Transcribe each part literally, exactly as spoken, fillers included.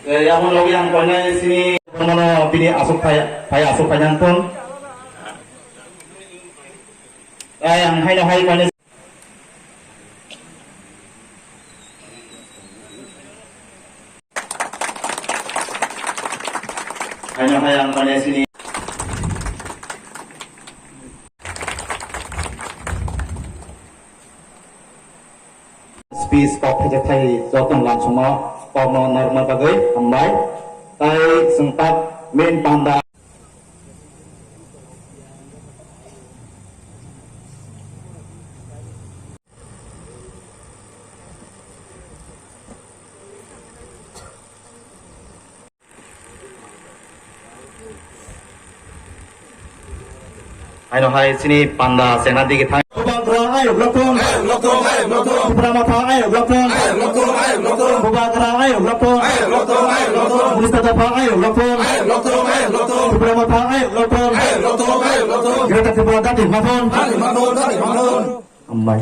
Eh, yang mau yang kau ini sini. Mana bini asuk pay, pay asuk pay nangkon. Eh, yang hai no hai kau ini. Hai no hai yang kau ini sini. Speech kok thaichak thai joto lamsongo kokno norma bagwi hambai. Tai chwng tak main panda. Aino hai chini panda chengna digi thang. Bubagra ayok lokthong. Ayok lokthong, ayok lokthong. Tipra Motha ayok lokthong. Ayok lokthong, ayok lokthong. Bubagra ayok lokthong. Ayok lokthong, ayok lokthong. Minister Dapha ayok lokthong. Ayok lokthong, ayok lokthong. Tipra Motha ayok lokthong. Ayok lokthong, ayok lokthong. Greater Tripura Dati Mathon. Dati Mathon, Dati Mathon. Hambai.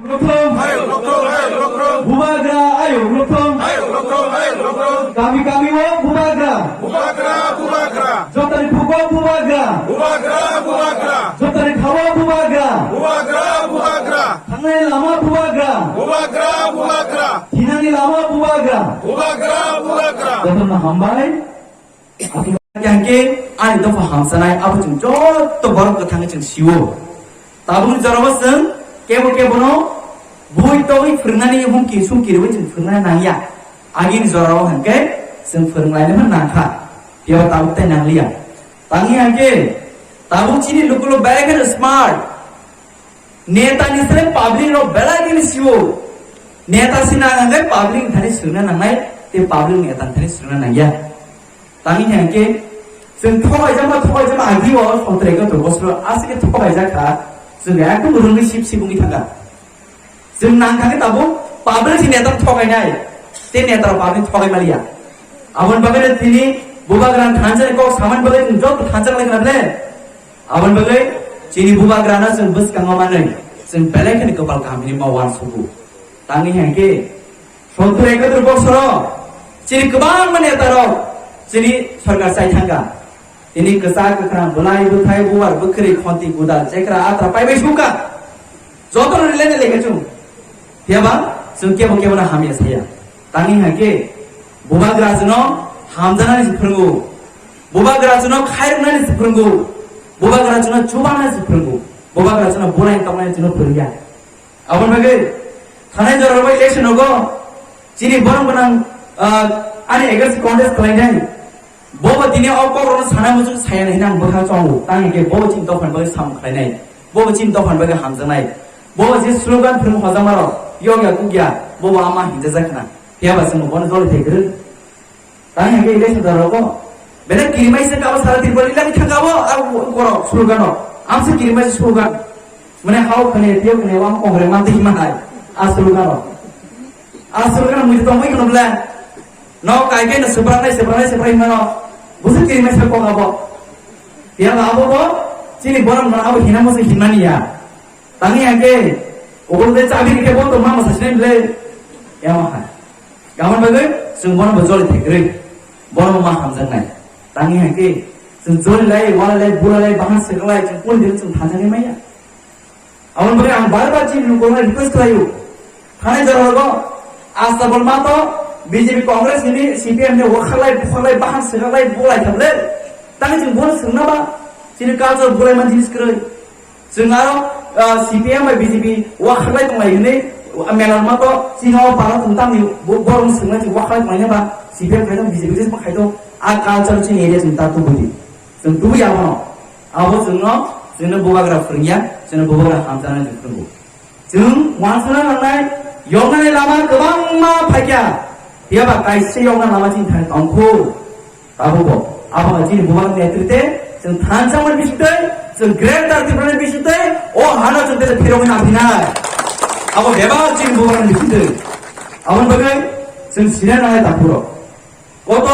Lokthong. Ayok lokthong, ayok lokthong. Bubagra ayok lokthong. Ayok lokthong, ayok lokthong. Kami kami o bubagra. Bubagra, bubagra. Jotari phugo bubagra. Bubagra, bubagra. Jotari khawo bubagra. Bubagra, bubagra. Thangnai lama bubagra. Bubagra, bubagra. Thinani lama bubagra. Bubagra, bubagra. Jotono hambai. Hingke ani dopha hamsanai abo chwng joto borok kwthangwi chwng sio. Tabukni jorao chwng kebo kebono bui togwi phwrwngnani humki sumki rwui chwng phwrwngna nangya. Agini jorao hingke chwng phwrwnglainai nangkha. Phiya tabuk tai nangliya. Tangwi hingke tabuk chini lukulo belai kheno smart. Neta ni sere public rok belai kheno sio. Neta sina hingke public thani swrwngna nangnai, tei public neta thani swrwngna nangya. Tangwi hingke chwng thokaijak ma, thokaijak ma, agi o sotro ekattor bosor aswk khe thokaijak kha, chwng ekdom rwngwi sip sip wngwi thangkha. Chwng nangkha khe tabuk public si neta thokainai, tei neta rok public thokai maliya. Aboni bagwi no tini bubagra thansa ni kok samani bagwi chwng joto thansa lai khna ble. Aboni bagwi chini bubagrano chwng bwskango manwi chwng belai kheno kwpal kaham hinwi ma uansugo. Tangwi hingke sottor ekattor bosoro chini kwbangma netarok chini sorkar chai thangkha. Tini kwchak kwkhrang, bwlai bwthai, bubar bwkhwrwi, khonti gudal, jekra atra paibai sukha. Jotono rwlainai lekha chwng. Phiyaba chwng kebo kebono hamya saya. Tangwi hingke bubagra chwngno hamjaknani se phwrwngo. Bubagra chwngno khairoknani se phwrwngo. Bubagra chwngno chubanani se phwrwngo. Bubagra chwngno bulai toknani chwngno phwrwngya. Aboni bagwi thanai jorao election nogo chini borok gwnang, ah, ani against contest khlainai. Bobo tini o kokrokno sana muchung saya hinwi ang bwkha chongo. Tangwi khe bobo chini dophani bagwi samung khlainai. Bobo chini dophani bagwi hamjaknai. Bobo je slogan phwrwng hojamarok, yokya kukya, bobo ama hinjajak khna. Phiyaba chwngno bono joli thai kwrwi. Tangwi hingke election da rogo. Belai kirimai se kabo sara Tripura ni lagi thangkabo, abo borok slogan o. Amse kirimai se slogan. Mane hao khane, tio khane, wam kongre, mante hima hai. A slogan o. A slogan o mui tongwi khano bla. No kai kai no sebra nai, sebra nai, sebra hima no. Busu kirimai se kok abo. Tiang abo bo, chini borok no abo hina musu himani ya. Tangwi hingke, obo de chabi rikhe bo to ma masa sinai bile. Yama hai. Gamon bagwi, chwng bono bo joli thai kwrwi. Bono bo ma hamjaknai. Tangwi hingke, chwng joli lai, wala lai, bula lai, bahan swkang lai, chwng pon din chwng thanjaknai maya. Aboni bagwi ang bar bar chini lukurokno request khlaio. Thanai jorao bo, asta bol ma to, B J P Congress hini, C P M ni wakhalai, bukhalai, bahan swkang lai, bulai thamle. Tangwi chwng bono swngna ba, chini culture bulai man jinis kwrwi. Chwng aro, ah, C P M bai B J P wakhalai tonglai hwnwi, ah, mela rwma to chini o para chwng tamni bo-, borok swngna chwng wakhalai tonglai ba C P M khai tong B J P khe khai tong a culture chini area chwng ta tubudi. Chwng tubui abono. Abo chwngno, chwngno bubagra phwrwngya, chwngno bubagra hamjaknai chwng phwrwngo. Chwng uansukna nangnai, yoknani lama kwbangma phaikha. Phiyaba kaisa yokna lama chini thani tongkhu. Abo bo, abo chini bubagra netrite, chwng thansa mani bisingtwi, chwng Greater Tripura ni bisingtwi, o hano chwng tei phirogwi nangphinai. Abo bebak chini bubagra ni bisingtwi. Aboni bagwi chwng sina nangnai takhurok. Koto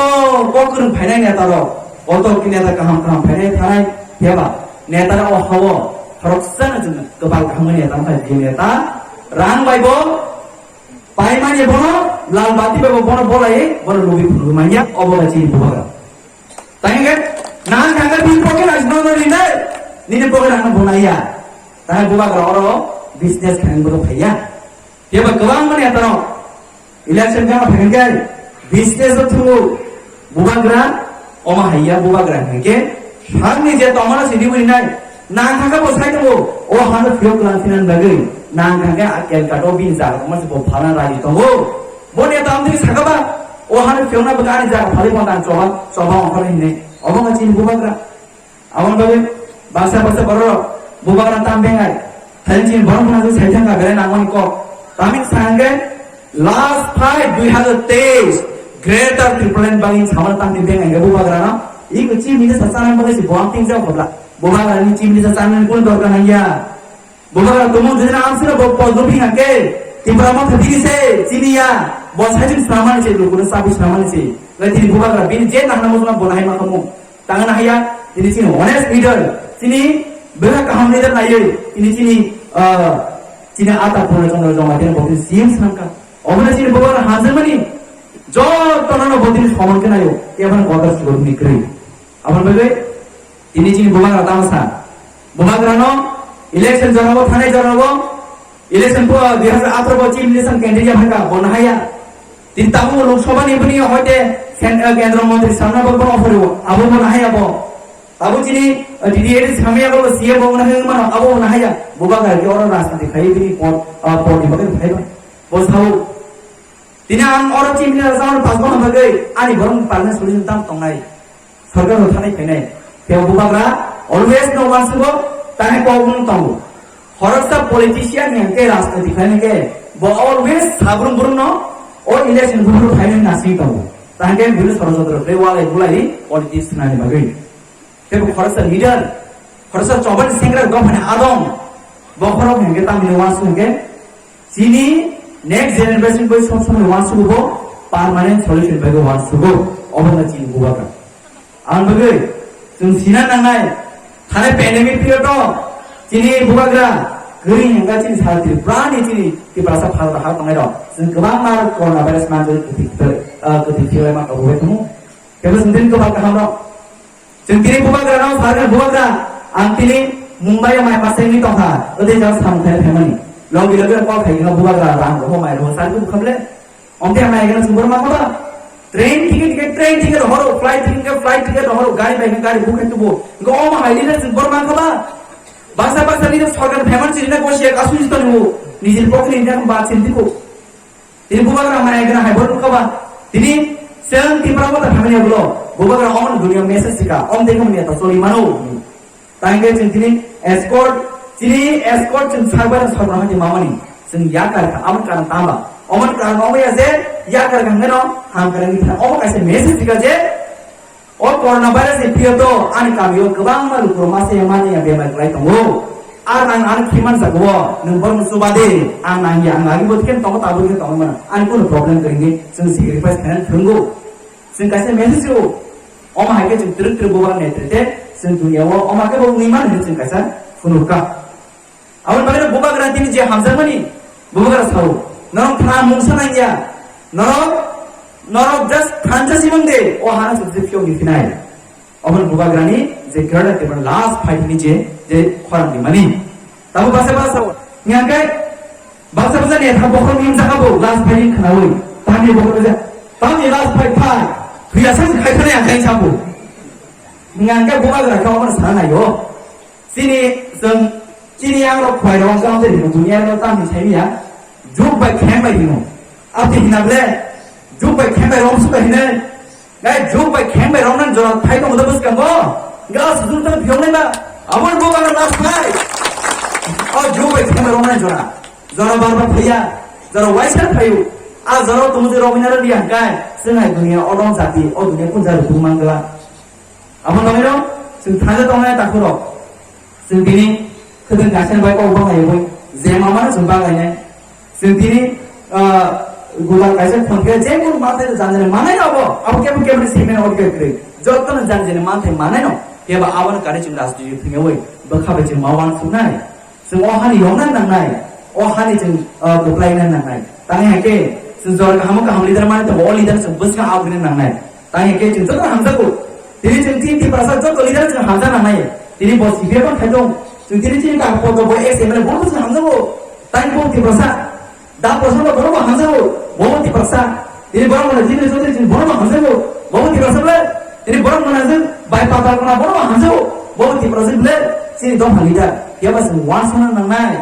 kok kwrwng phainai neta rok, koto ki neta kaham kaham phainai thanai, phiyaba neta rok o hao, khoroksa no chwng kwbang kaham neta phai, je neta rang bai bo, Paimani bono Lal bati bai bo bono bolai, bono lubi phunugwi manya, obo bai chini bubagra. Tangke, nang kangke bini pocket ang sino no rinai, nini pocket ang no bonai ya. Tangke bubagra oro business khaning bodo phaiya. Keba kwbang mani atano. Election kama phaining kai, business o thungo bubagra, oma haiya bubagra hingke, sakni je tomano sidi rinai, nang kangke bo sai tongo, o hano phiyok lang phinan bagwi, nang kangke a Calcutta o bini jaga tongma se bo phalna raji tongo. Bo neta amtwi sakaba, o hano phiyokna bwkha ani jaga phalwi phano ang choba, choba ongkhorna hinwi. Obo wngkha chini bubagra. Aboni bagwi baksa baksa bororok bubagra tam bengai. Thaini chini borok phano sai thangkha belai nangmani kok. Tamni sakhe last fight dui hazar teis Greater Tipraland bagwi samano tamni bengai khe bubagrano. Iko chief minister chanani bagwi se bo ang tingjak hobla. Bubagrani chief minister chanani kunu dorkar nangya. Bubagra tumung jodi na amsino bo pol doping hake, Tipra Motha bini se, chini ya, bo saichung swnamani se, lukuna sabi swnamani se. Lai tini bubagra bini je nahana mujuna bo nahai ma khamu. Tangna haya, tini chini honest leader, chini bwkha kaham leader naiwi, tini chini, ah, chini ata pura jongla jongla tini bo tini C M swnamkha. Omono chini bubagra hamjakmani, jotono bo tini soman khe naio, kebang order siboni kwrwi. Aboni bagwi, Tini chini bubagra tamo sa. Bubagrano election jorabo, thanai jorabo, election po dui hazar atharo bo chief minister candidate ya phaka, bo nahaya. Tini tamo Lok Sabha ni bini hoite sen-, eh, kendro montri samna bo bono offer bo, abo bo nahaya bo. Abo chini, eh, D D A samya bo C M bo nahaya mano, abo bo nahaya. Bubagra ke oro rajniti khai bini pod, eh, pod ni bagwi khai ba. Bo sao. Tini ang oro chief minister sa pas bono bagwi ani borok parna solution tam tongnai. Sorkar rok thani phainai. Tei bubagra always no wansugo, tani kok mung tongo. Horoksa politician ni hwnkhe rajniti khlainai khe, bo always sabrum brum no o election bufuru phainai nasing tongo. Tangkhe bini sorosotro khe walai bulai politics nani bagwi. Tei bo khoroksa leader, khoroksa chobani sengra dophani adong, bokhorok hwnkhe tamni wansu hwnkhe, chini next generation bai sob somoi wansugo bo permanent solution bai wansugo, obo na chini bubagra. Ang bagwi, chwng sina nangnai, thani pandemic period o, chini bubagra, kwrwi hwnkha chini sal Tripura ni chini Tiprasa phalra ha tongnai rok, chwng kwbangma corona virus manjak kwthwi, ah, kwthwi thwilaima kabubai tongo. Tebo chwng tini kwbang kaham rok. Chwng tini bubagra no, sarkar bubagra, ang tini Mumbai o mai masengni tongkha, ote jang samung khai phaimani. Logi logi call khai no bubagra rang roho mai roho sarkar bukhamle. Omte mai gana chwng borok mankha ba. Train ticket ke train ticket horo, flight ticket ke flight ticket horo, gari bai gari buk khai tubo. Go o mai leader chwng borok mankha ba. Basa basa leader sorkar phaimani chini na gosia kasu jito ni. Nijil pokni na ba chini diko. Tini bubagra maya gana hai borok nukha ba. Tini chwng Tipra Motha family ulo bubagra omo dunia message sika, om dekha manya ta choli mano. Tangke chwng tini escort, chini escort chwng sakbai na sabra hati mamani. Chwng yakar ka, amon karan tamba. Omon karan omo ya je yakar ka ngeno ham karan ni thang. Omo kaisa message sika je O corona virus ni period o ani kamio kwbangma lukurok masa ya mani ya bemar kwlai tongo. Ar ang ano khiman jago, nwng borokno chuba de, ang nang ya, ang agi bo khe tongo, tabuk khe tongo mano. Ani kunu problem kwrwngwi chwng sacrifice khainani phwrwngo. Chwng kaisa message o, omo hai khe chwng twrwk twrwk bubagra netrite, chwng dunia o omo khe bo wngwi mano hinwi chwng kaisa phunukha. Aboni bagwi no bubagra tini je hamjakmani, bubagra sao, norok thana mungsa nangya, norok, norok just thansa simung de, o hana sotse phiyok ni phinai. Aboni bubagrani je kerana tebra last fight ni je, je khorang di mani. Tamo basa basa sao, ngiya kai, basa basa ne tha bokhor ni jaka bo last fight ni khnawi, tani bokhor ja, tani last fight pha, thuya sang khai khana ya kai sabu. Ngiya kai bubagra ka aboni sana yo. Chini, chwng, chini yang rok khwai rok jang de rino, dunia no tang ni sai ya. Juk bai khem bai rino. Ati hina ble, juk bai khem bai rom su bai hine. Gai juk bai khem bai rom nan jora thai tong da bus kan bo. Ga su jung tang phiong nai ba. Abon bo ba na last bai. O juk bai khem bai rom nan jora. Jora bar bar thai ya. Jora waisa thayu. A jora tumu je rok ina ro dia kai. Chwng hai dunia odong jati, o dunia kun jati bumang gela. Abo nogwino chwng thangwi tongnai takhurok. Chwng tini khwtwng kaisa bai kok banglaio bui. Je mamano chwng banglainai. Chwng tini, ah, gudal kaisa khonthai je kunu manthai janjani manai abo. Abo kebo kebo ni simi abo kebo kwrwi. Jotono janjani manthai manaino. Kebo abono kari chwng rajniti thwngyawi. Bwkha bai chwng ma wansuknai. Chwng o hani yokna nangnai. O hani chwng, ah, kwplaina nangnai. Tangwi hai khe Chwng jora kaham kaham leader mani tongo, o leader chwng bwswk abrini nangnai. Tang khe chwng joto hamjago. Tini chwng chini Tiprasa joto leader chwng hamja nangnai. Tini bo C P M khai tong. Chwng tini chini ka poto bo ex M L A bo chwng hamjago. Tang bo Tiprasa. Da Prasad bo borok hamjago. Bo Tiprasa. Tini borok mani jini joto chwng borok hamjago. Bo Tiprasa ble. Tini borok mani jin bai pata kona borok hamjago. Bo Tiprasa ble. Chini dopha leader. Yaba chwng wansana nangnai.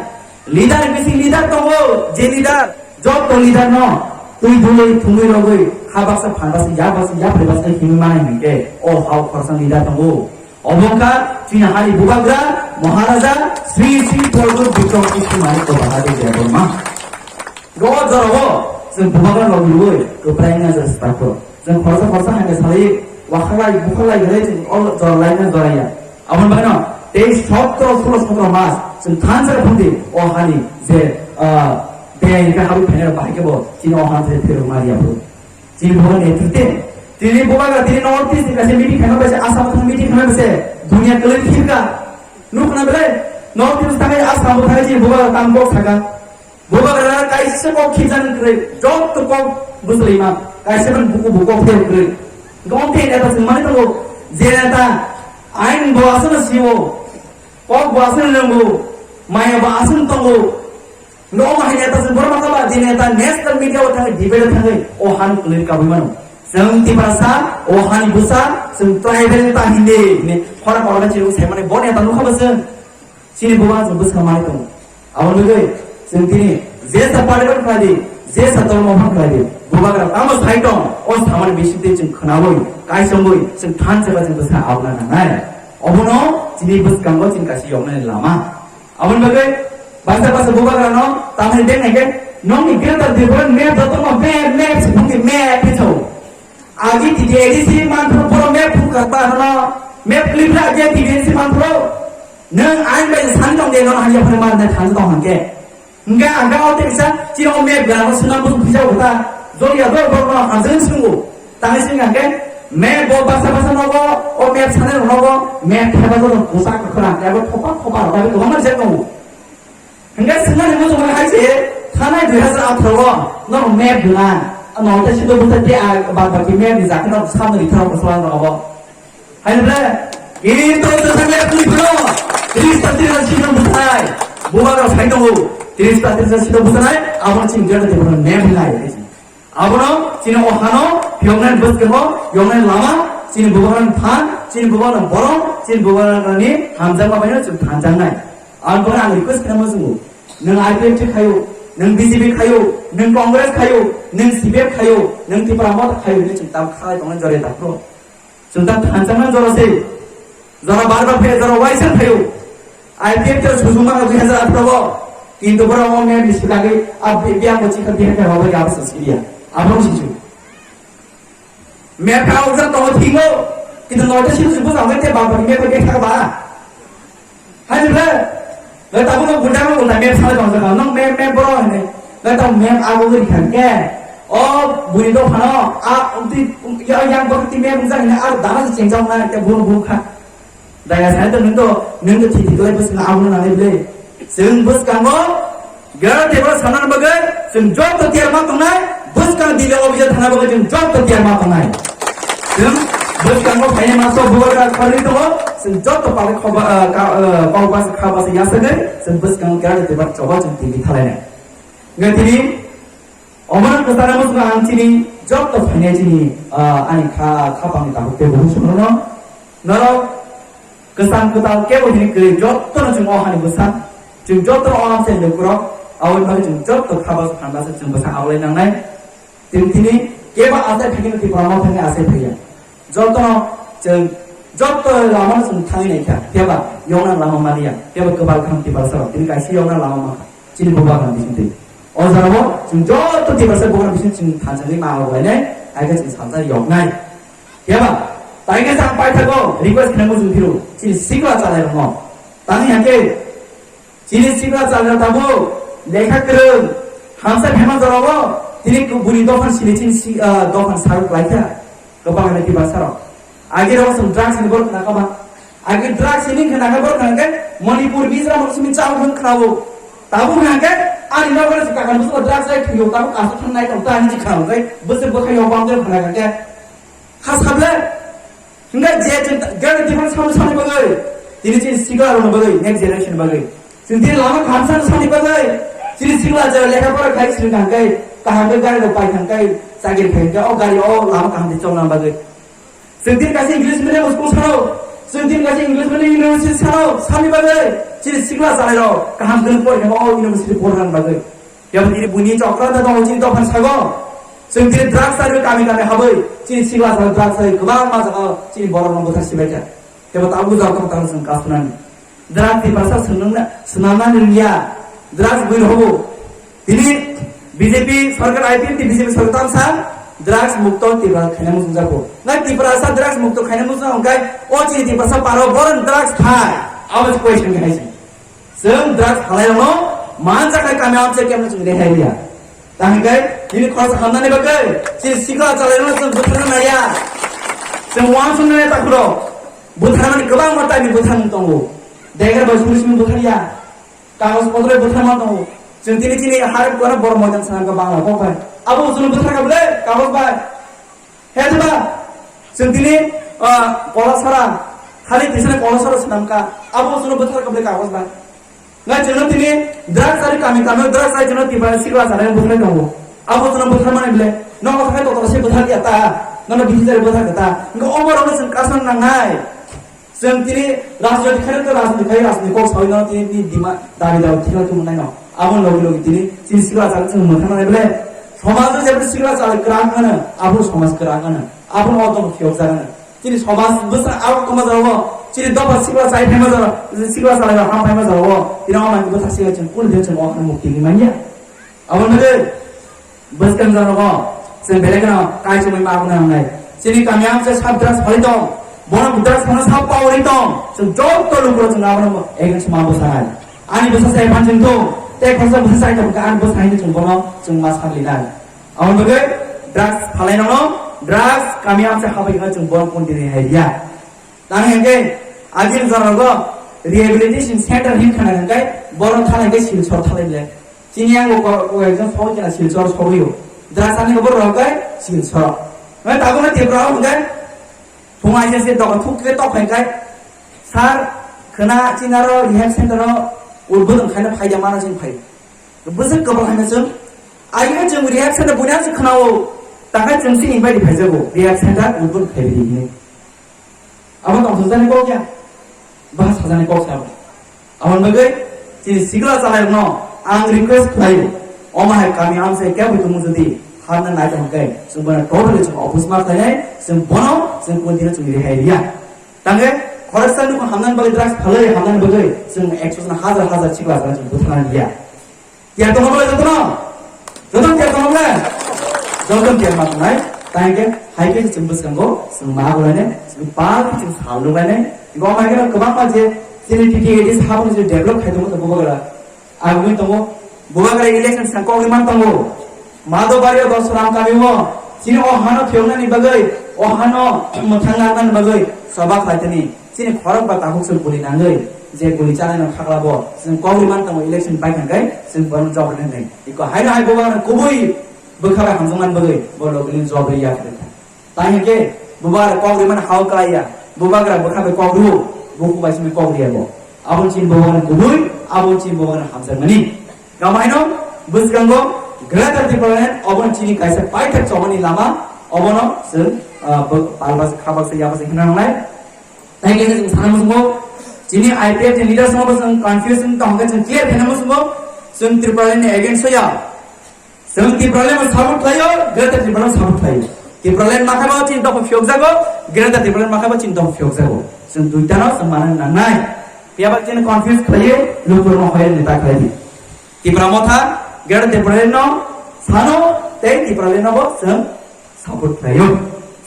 Leader bisi leader tongo, je leader, joto leader no twi dulwi thumwi rogwi ha baksa phan baksa ya baksa ya phai baksa himwi manai hinkhe o hao khoroksa leader tongo. Obo wngkha chini hani bubagra Maharaja Sri Sri Prabhu Bikram Kishore Manik Bahadur Debbarma. Go jorao chwng bubagra rok lwwi kwplai wngya je stako. Chwng khoroksa khoroksa hai salai wakhalai bukhalai hinwi chwng o joralaina joraya. Aboni bagwino tei sotro, sulo sotro mas chwng thansa phungdi o hani je, ah, beng khe habwi phainai rok bahai khe bo chini o han se phirok ma riya phuru. Chini bubagra netrite, tini bubagra tini North East ni kaisa meeting khaima bai se, Assam thang meeting khaima bai se, dunia kwlwi phirka. Nukna belai North East thangai Assam bo thangai chini bubagra tam kok saka. Bubagra kaisa kok khibjani kwrwi, joto kok bwswlwi ma, kaisa ban buku bu kok tei kwrwi. Gom tei neta chwng mani tongo, je neta ain bo aswkno sio, kok bo aswkno rwngo, maya bo aswkno tongo. Nogo hai neta chwng borok mangkha ba, je neta national media o thangwi debate o thangwi o han kwlwi kabui mano. Chwng Tiprasa, o hani bwsa, chwng tribal neta hindi, hini khorang khorang chini sai mani bo neta nukha ba chwng. Chini bubagra chwng bwswk manwi tongo. Aboni bagwi chwng tini jesa party phano khlai di, jesa dol no phano khlai di, bubagra tamo sai tong, o samani bisingtwi chwng khwnawi, kaisongwi, chwng thansa ba chwng bwsa abna nangnai. Obono chini bwskango chini kaisa yoknani lama. Aboni bagwi basa basa bubagrano tamni beng hai khe nokni greater Tripura map jotono map, map se phungdi map hinwi sao. Agi T T A D C manphuru borok map phukha ba hano map clip ra agi T T A D C manphuru. Nwng ain bai sani tong de nono hanya phai mar na thansa tong hangke. Hingke ang ga o teksa chini o map ga no suna bus phisa uta. Joli ya dor borok no hanjeng sungu. Tangi sing hangke map bo basa basa nogo o map sani nogo map theba do kusa khra ya bo thopa thopa ro ba ko ma je tongo. Hingke swngnani muchungmani hai se, thanai dui hazar atharo o norok map rwna, norok tei sito bwsai tei a bad baki map ni jakheno samno ritharo bwswang rok obo. Hai ble, kintu tesa map ni phano, tris ta tris ta sito bwsai, bubagra sai tongo, tris ta tris ta sito bwsai, abo chini jera de phano map rwnai. Abono chini o hano yoknai bwskango yoknai lama, chini bubagrani phan, chini bubagrani borok, chini bubagrani hamjakma baino chwng thanjaknai. Aboni bagwi ang request khaima chwngo, nwng I P F T khaio, nwng B J P khaio, nwng Congress khaio, nwng C P F khaio, nwng Tipra Motha khaio hinwi chwng tam khalai tongnai jora daphro. Chwng ta thansa man jora se. Jora bar bar phe jora waisa phaio. I P F T sujuma dui hazar atharo o. Kintu bora o map ni sikagwi a bi-, biang bo chikha biang kha hobai ga basa siria. Abang sisu. Map kha o jang tongo thingo. Kintu noita sisu busa hobai te bar bar map kha ba. Hai le. Ngai tabuk no gunda no gunda map sale tong jaka. Nong map, map boro hene. Ngai tabuk map ago gori khan ke. O buni do phano a umti ya yang bor ti map jang hene ar dana se chengjak na ke buru buru kha. Daya sai to nung to, nung to thik thik lai bwswk abo no nangnai bwle. Chwng bwskango Greater Tripura sanani bagwi chwng joto tiyar ma tongnai, bwskang Delhi office thana bagwi chwng joto tiyar ma tongnai. Chwng bwskango phainai maso bubagra kharwi tongo, chwng joto pali khoba, ah, ka, ah, kok basa kha basa yasagwi chwng bwskang Greater Tripura choba chwng tini thalainai. Ngai tini omono kwchana muchungo ang chini joto phainai chini, ah, ani kha, khapangni tabuk tei buhuk songno norok kwcham kwtal kebo hini kwrwi jotono chwng o hani bwsa, chwng jotono o amsai lukurok, aboni bagwi chwng joto kha basa phan basa chwng bwsa aolai nangnai. Chwng tini kebo asai phikhe no Tipra Motha ni asai phaiya. Jotono chwng joto lama no chwng thangwi naikha, phiya ba yokna lama maliya, phiya ba kwbal kham Tiprasa rok tini kaisa yokna lama mankha chini bubagra bisingtwi. O jora bo chwng joto Tiprasa bubagra bising chwng thansa ni ma rok lainai, hai khe chwng salsa yoknai. Phiya ba tai khe chang paithago request khlaimo chwng phiro chini sikla chalai rokno. Tangwi hake Chini sikla chalna tabuk lekha kwrwng, hamsa phema jorao tini kubuni dophan sini chini si-, ah, dophan saruk laikha, kwbang hai Tiprasa rok. Agi rok chwng drugs ni borok khna kha ba. Agi drugs ni khna kha borok khna khe Manipur Mizoram rok simi chao hwn khna o. Tabuk hwnkhe ani nokole se kakan bwswk drugs bai thwio, tabuk kasu thang nai tong ta ani jikha hwnkhe bwswk bwkha yok bang jero khana khe kha sable. Hwnkhe je chwng gari diphang samung samung bagwi, tini chini sikla rokni bagwi, next generation bagwi. Chwng tini lama kaham samung samung bagwi, chini sikla je lekha pora khai chwng thangkai, kaham khe gari rok pai thangkai, chakri khai hwnkhe o gari o lama kaham de cholna bagwi. Chwng tini kaisa English medium school sano, chwng tini kaisa English medium university sano, sani bagwi chini sikla chalairok kaham khe porikha o university porna bagwi. Yang tini buini chokra da dong chini dophani sago. Chwng tini drugs ari kami kami habwi chini sikla chalairok drugs ari kwbangma jaga chini borok no bwthar sibaikha. Tebo tabuk jok tong tang chwng kasnani. Drugs ni basa swnamna, swnamna nungya. Drugs bui hobo. Tini B J P sarkar, I P F T B J P sarkar tamsa drugs mukto Tripura khaina muchung jago. Na Tripura sa drugs mukto khaina muchung hwnkhe o chini Tripura sa paro boron drugs thai. Abo se question khe haisi. Chwng drugs halai rokno manjak hai kami amche kemno chwng rehai riya. Tangkai tini khoroksa hamnani bagwi chini sikla chalairokno chwng bwtharna naiya. Chwng uansuknai takhurok bwtharmani kwbangma taimni bwtharmung tongo. Degar bai suri simi bwtharya. Kagoj potro bwtharma tongo. Chwng tini chini harap kono bor moidan sana kha Bangla kok bai. Abo chwng bwthar kha bwle kagoj bai. He diba? Chwng tini, ah, kolasara, khali tisana kolasara swnam kha. Abo chwng bwthar kha bwle kagoj bai. Ngai chwng tini drugs ari kami kami drugs ari chwng tiba sikla sana bwthar tongo. Abo chwng bwthar mani bwle. Nokho thangwi totro se bwthar ya ta. Nono bisi jari bwthar kha ta. Ngai omo rokno chwng kasang nangnai. Chwng tini rajniti khaino to rajniti khai rajniti kok sawi no tini tini dima dabi dabi thikla tong nai no. Abo logi logi tini chini sikla chal chwng mwthang nai bele. Somaj o jeboni sikla chal kwrak ano, abo somaj kwrak ano, abo no otom phiyok jak ano. Chini somaj bwsa abo tongma jaro, chini dopa sikla chai phaima jaro, sikla chal ham phaima jaro, tini o manki bwsa sikla chwng kul de chwng o mukti ni manya. Abo nade. Bwskang janogo, chwng belai kheno kaichomwi ma abuna nangnai. Chini kami ang se sab drugs phalwi tong. Bono drugs phano sab power wi tong. Chwng joto lukro chwng abono against ma bwsanai. Ani bwsa se phan chwng thung. Tei khoroksa bwsa sai tong kha ani bwsa haino chwng bono chwng ma sablinai. Aboni bagwi drugs phalai nono, drugs kami ang se habai kheno chwng bono continue hai ya. Tang hwnkhe agini jorogo rehabilitation center hin khana hwnkhe bono thanai khe Silchar thalai le. Chini yango ko, ko ekjon sogwi kena Silchar sogwi o. Drasani ko borok khe Silchar. Ngai tabuk ngai Tripura o hwnkhe thung aise se dokan thuk khe tok hwnkhe sir khwna chini aro rehab center o udbodon khaina phaida mana chini phai. Bwswk kwbang haino chwng ayo chwng rehab center buina se khwnao. Takhai chwng chini bai phaijago rehab center udbodon khaibidi hinwi. Abo tong sajani kok ya? Bahas sajani kok se abo. Aboni bagwi chini sikla chalairokno ang request khlaio, omo hai kami amchai kebo tongmung jodi hamna nai tong khe, chwng bono totally chwng oppose ma khlainai, chwng bono chwng continue chwng rehai riya. Tangkhe khoroksa nukung hamnani bagwi drugs phalwi hamnani bagwi chwng ekso jon hajar hajar sikla chalairok chwng butharna riya. Tiyar tongma bole jotono? Jotono tiyar tongma bole? Jotono tiyar ma tongnai. Tangkhe hai khe chwng bwskango chwng ma bole ne, chwng pal khe chwng sal nuknai ne. Bo mai khe kwbangma je chini T T A D saboni je develop khai tongo to bubagra. Agwi tongo. Bubagra election sa kok man tongo. Madhobari o Dosram kami o. Chini o hano thiyoknani bagwi, o hano mwthang nangnani bagwi soba khlai tini. Chini khorok ba takhuk se guli nangwi, je guli chanai no khakla bo, chwng kok rwman tongo election bai thangkai, chwng bono jawab rwnai. Iko haino hai bubagra kubui bwkha bai hamjakmani bagwi, bo logini jawab rwya khe. Tai hwnkhe bubagra kok rwmani hao klai ya, bubagra bwkha bai kok rwo, bukhuk bai simi kok rwya bo. Abo chini bubagra kubui, abo chini bubagra hamjakmani. Gamaino bwskango Greater Tipraland obono chini kaisa paithak chobani lama obono chwng, ah, bo-, palbasa khabaksa yabasa hwnna nangnai. Tai khe chwng sana muchungo chini I P F ni leaders no bo chwng confusion tong hwnkhe chwng clear khaina muchungo chwng Tipraland ni against ya. Chwng Tipraland no support khlaio, Greater Tipraland no support khlaio. Tipraland makhai bo chini dopha phiyok jago, Greater Tipraland makhai bo chini dopha phiyok jago. Chwng duita no chwng mana nangnai. Phiya ba chini confuse khlaiwi lukurokno hoyar ni ta khlai di. Tipra Motha, Greater Tipraland no sano tei Tipraland no bo chwng support khlaio.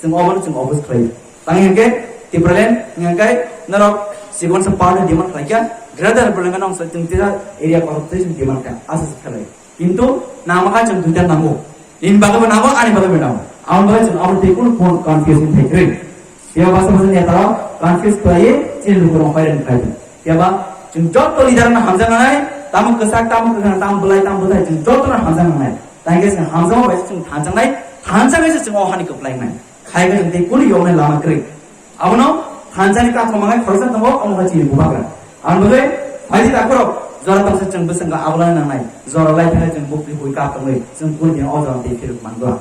Chwng obono chwng oppose khlaio. Tang hwnkhe Tipraland hwnkhe norok chikon sa power ni demand khlaikha, Greater Tipraland no chwng tisa area kotor twi chwng demand kha, asa se khlai. Kintu nangma kha chwng duita nango. Nini bagwi bo nango, ani bagwi bo nango. Aboni bagwi chwng abo tei kunu con-, confusion thai kwrwi. Phiya basa basa neta rok confuse khlaiwi chini lukurok hoyar khlai di. Phiya ba chwng joto leader no hamjaknai, Tamo kwchak, tamo kwkhwrang, tamo bwlai, tamo bwthai, chwng jotono hamjaknai. Tangkhe chwng hamjakma bai se chwng thanjaknai, thanjaknai se chwng o hani kwplai wngnai. Khaikhe chwng tei kunu yoknai lama kwrwi. Abono thanjaknai kathoma mangai khoroksa tongo, omo khe chini bubagra. Ang bagwi phaidi takhorok jora tongsa chwng bwskango abolai nangnai. Jora lai thangwi chwng bukti bui kap tongwi chwng kunu din o jora tei phirok mangdwa.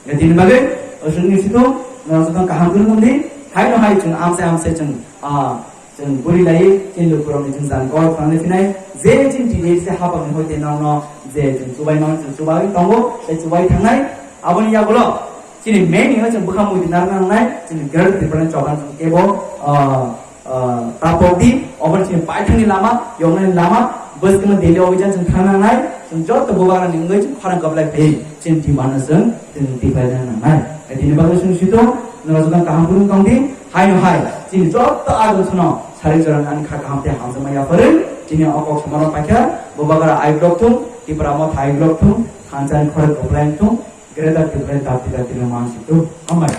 Ya, tini bagwi, o chwngni situng, no, situng kaham kunu tongdi, hai no hai chwng amsai amsai chwng, ah, chwng buri lai, chini lukurokni chwng jan kok thangna phinai, je chini T D C hapangni hoite nokno, je chwng chubai mano, chwng chubai tongo, tei chubai thangnai, aboni yagulo, chini main hino chwng bwkha muitu narwkna nangnai, chini Greater Tipraland chobang chwng kebo, ah, ah, tapok di, obo chini paithakni lama, yoknani lama, bwskangno daily obijan chwng thangna nangnai, chwng joto bubagrani wngwi chwng khorang kwplai phai, chini demand no chwng, chwng tipaina nangnai. Tini bagwi chwng situng, nwng joto kaham phuru tong di, hai no hai, chini joto adon sono, sari jorang ani kha kaham tei hamjakma yapharwi, chini o kok somano paikha, bubagra ai blok thung, Tipra motha ai blok thung, thansa ni khorang kwplai thung, Greater Tipraland dapti dapti no man situng, hambai.